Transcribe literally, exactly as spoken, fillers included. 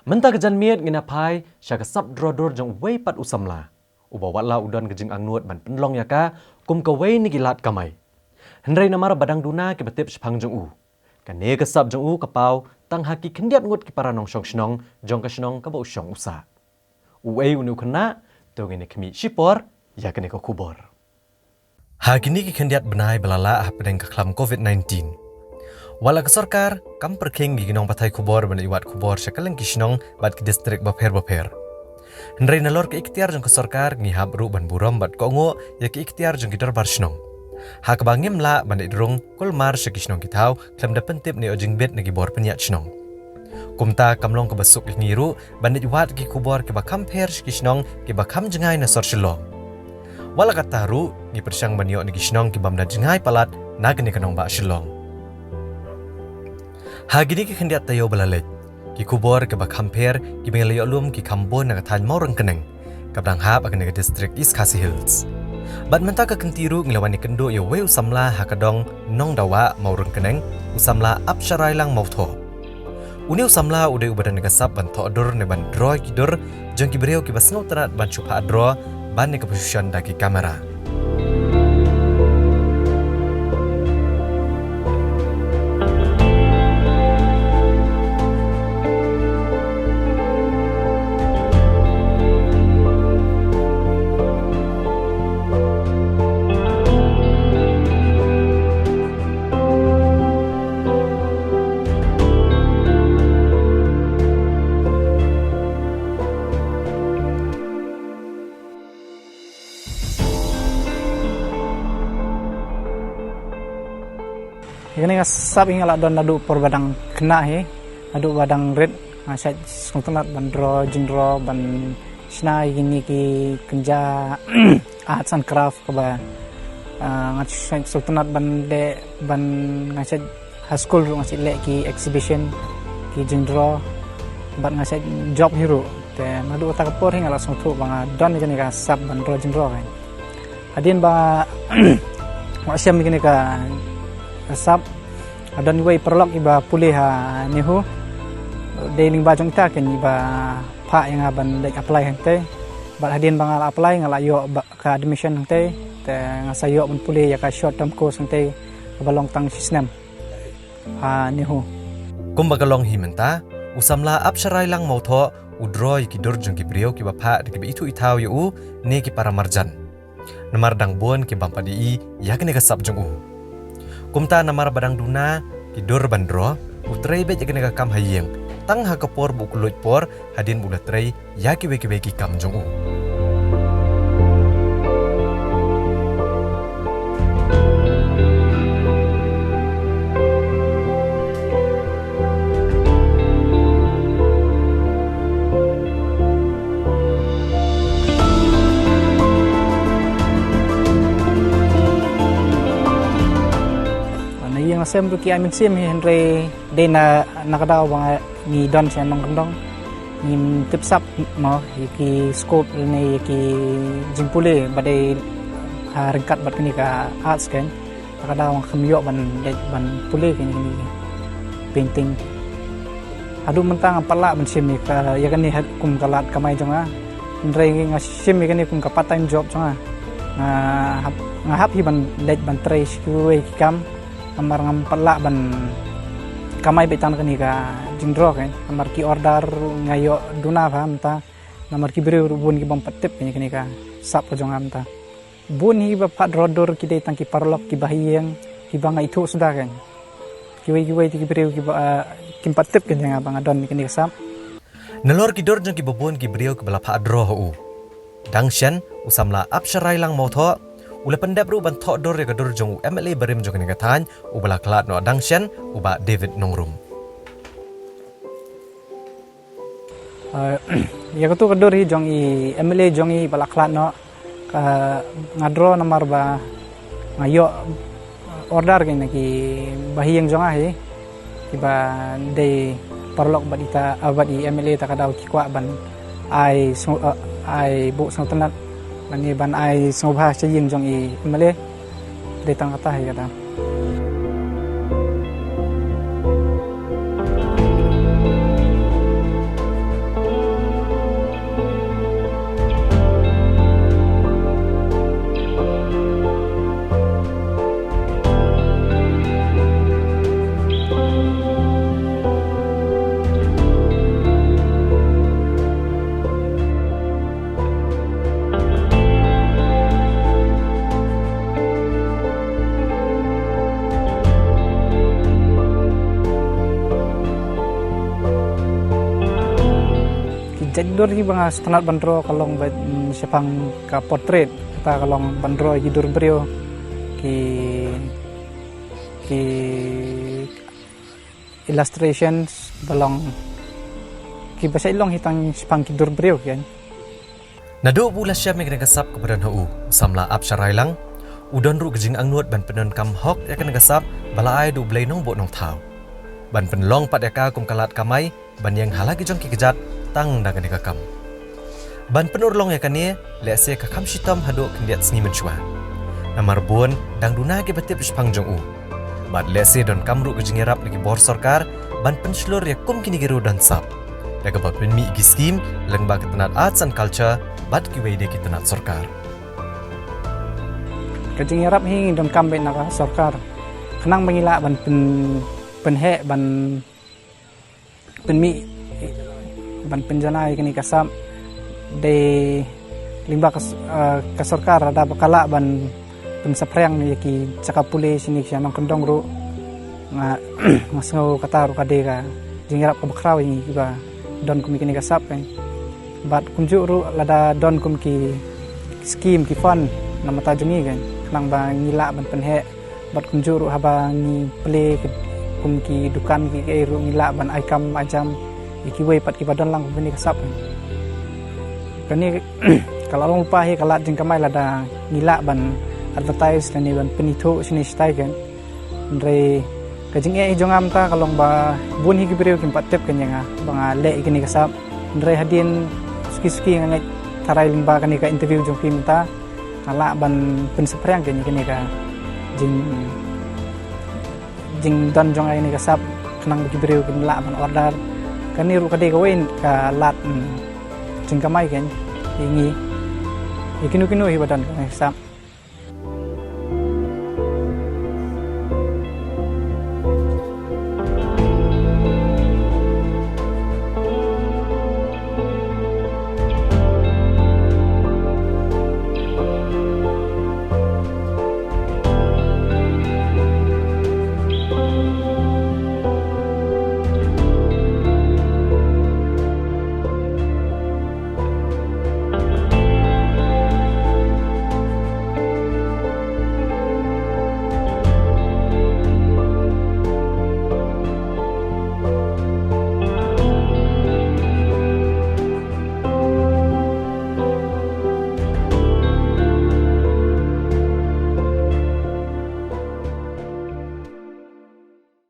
Mynta ka janmiet ngin ïa phai sha ka sap draw dur jong uwei pat u samla, uba watla u don ka jingangnud ban pynlong ïa ka kum kawei na ki lad kamai, hynrei namar ba dang duna kiba tip shaphang jong u, kane ka sap jong u ka paw tang ha ki khyndiat ngut ki para nongshong shnong jong ka shnong kaba u shong u sah. Uei une u khynnah? To ngin ïa khmih shipor ïa kane ka khubor. Ha kine ki khyndiat bnai ba la lah hapdeng ka khlam covid nineteen, watla ka sorkar kam pyrkhing ïa ki nongpathai khubor ban leit wad khubor sha kylleng ki shnong bad ki distrik bapher bapher. Hynrei nalor ka iktiar jong ka sorkar, ngi hap ruh ban burom bad kohnguh ïa ka iktiar jong ki dorbar shnong, ha kaba ngim lah ban leit rung kulmar sha ki shnong ki thaw khlem da pyntip ne ïoh jingbit na ki bor pynïaid shnong. Kumta kam long kaba suk ïa ngi ruh ban leit wad ki khubor kiba kham pher sha ki shnong kiba kham jngai na sor Shillong. Watla katta ruh, ngi pyrshang ban ïoh na ki shnong ki bym da jngai palat na kane ka nongbah Shillong. Ha kine ki khyndiat taïew ba la leit, ki khubor kiba kham pher kiba ngi la ïoh lum ki kham bun na ka thaiñ Mawryngkneng, kaba dang hap ha kane ka distrik East Khasi Hills. Bad mynta ka kynti ruh ngi la wan ïakynduh ïa uwei u samla ha ka dong Nongdawah, Mawryngkneng, u samla Apsharailang Mawthoh. Une u samla u dei uba don ïa ka sap ban thoh dur ne ban draw ïa ki dur jong ki briew kiba sngewtynnat ban shu phah draw ban ïa kaba shu shon da ki kamera. Ïa kane ka sap hi nga la don naduh por ba dang khynnah hi, naduh ba dang rit, nga shait sngewtynnat ban draw, jingdraw, ban shna ïa kine ki kynja arts and craft kaba, ah, nga shait sngewtynnat ban leh, ban, nga shait ha skul ruh nga shait leh ki exhibition, ki jingdraw, bad nga shait jop hi ruh. Te naduh kata ka por hi nga la sngewthuh ba nga don ïa kane ka sap ban draw jingdraw kan. Hadien ba nga shem ïa kane ka sap, ka don iwei i paralok iba pule ha NEHU, dei lyngba jong ita kan iba phah ïa nga ban leit apply hangtei. Bad hadien ba nga la apply nga la ïoh ba ka admission hangtei, te nga sa ïoh ban pule ïa ka short term course hangtei kaba long tang shi snem ha NEHU. Kumba ka long hi mynta, u samla Apsharailang Mawthoh u draw ïa ki dur jong ki briew kiba phah da kiba ithuh ithaw ïa u ne ki para marjan. Namar dang bun ki bym pat ïohi ïa kane ka sap jong u. Kumta namar ba dang duna ki dur ban draw, u trei beit ïa kane ka kam ha ïing tang ha ka por ba u khlud por hadien ba u la trei ïa kiwei kiwei ki kam jong u. Na ïing na sem ruh ki ai mynsiem hi, hynrei dei na, na ka daw ba ngi don sha nongkyndong, ngim tip sap mo ïa ki scope ne ïa ki jingpule ba dei ha ryngkat bad kane ka arts kan. Na ka daw ngam ïoh ban leit ban pule kane, kane painting. Haduh mynta ngam pat lah ban shim ïa ka, ïa kane kum ka lad kamai jong nga. Hynrei nga shim ïa kane kum ka part time job jong nga. Nga hap, nga hap hi ban leit ban trei sha kiwei ki kam. Namar ngam pat lah ban kamai beit tang kane ka jingdraw kan. Namar ki order nga ïoh duna bha mynta. Namar ki briew ruh bun ki bym pat tip ïa kane ka sap ka jong nga mynta. Bun hi ba phah draw dur ki dei tang ki paralok kiba ha ïing kiba nga ithuh suda kan. Kiwei kiwei te ki briew kiba, ah, kim pat tip kan ïa nga ba nga don ïa kane ka sap. Nalor ki dur jong kiba bun ki briew kiba la phah draw ha u, dang shen u samla Apsharailang Mawthoh u la pyndep ruh ban thoh dur ïa ka dur jong u MLA barim jong kane ka thaiñ uba la khlad noh dang shen, u Bah David Nongrum. Ah, ïa katu ka dur hi jong i MLA jong i ba la khlad noh, ka, nga draw namar ba nga ïoh order ki na kiba ha ïing jong nga hi, kiba dei paralok bad ita, ah, bad i MLA, ta ka daw ki kwah ban ai sngew, ah, ai buh sngewtynnat lane ban ai sngewbha sha ïing jong i MLA. Dei tang kata hi kata. Dur hi ba nga sngewtynnat ban draw ka long ba, mm, shaphang ka portrait, kata ka long ban draw ïa ki dur briew, ki, ki illustrations ba long, kiba shait long hi tang shaphang ki dur briew, kan. Naduh ba u la shem ïa kane ka sap kaba don ha u, u samla ap sharai lang, u don ruh ka jingangnud ban pyndonkam hok ïa kane ka sap ba la ai da u Blei Nongbuh Nongthaw, ban pynlong pat ïa ka kum ka lad kamai ban ïeng ha la ki jong ki kjat tang da kane ka kam. Ban pynurlong ïa kane, lehse ka kham shitom haduh khyndiat sngi mynshuwa. Namar bun dang duna kiba tip shaphang jong u. Bad lehse donkam ruh ka jingïarap na ki bor sorkar ban pynshlur ïa kum kine ki riew don sap, da kaba pynmih ïa ki skim lyngba ka tnat Arts and Culture bad kiwei de ki tnat sorkar. Ka jingïarap hi ngi donkam beit na ka sorkar, khnang ba ngi lah ban pyn, pynheh ban pynmih, ban pynjanai ïa kane ka sap. Dei lyngba ka s-, eh, ka sorkar lada ba ka lah ban pynsaphriang ïa ki jaka pule shane sha nongkyndong ruh, nga, nga sngew kata ruh ka dei ka jingïarap kaba khraw ïa ngi kiba don kum ïa kane ka sap, kan. Bad kumjuh ruh lada don kum ki skim, ki fund na bynta jong ngi, kan, khnang ba ngi lah ban pynheh. Bad kumjuh ruh haba ngi plie ki, kum ki dukan ki, ki ei ruh ngi lah ban ai kam ai jam ïa kiwei pat kiba don lang kum kane ka sap. Kane ka la long lypa hi ka lad jingkamai lada ngi lah ban advertise lane ban pynithuh shane shatai, kan. Hynrei ka jingeh jong nga mynta ka long ba bun hi ki briew kim pat tip, kan, ïa nga ba nga leh ïa kane ka sap. Hynrei hadien suki suki nga ngeit tharai lyngba kane ka interview jong phi mynta, nga lah ban pynsaphriang, kan, ïa kane ka jing, jingdon jong nga ïa kane ka sap, khnang ba ki briew kin lah ban order. Kane ruh ka dei kawei ka lad, mm, jingkamai, kan, ïa ngi, ïa kino kino hi ba don kane ka sap.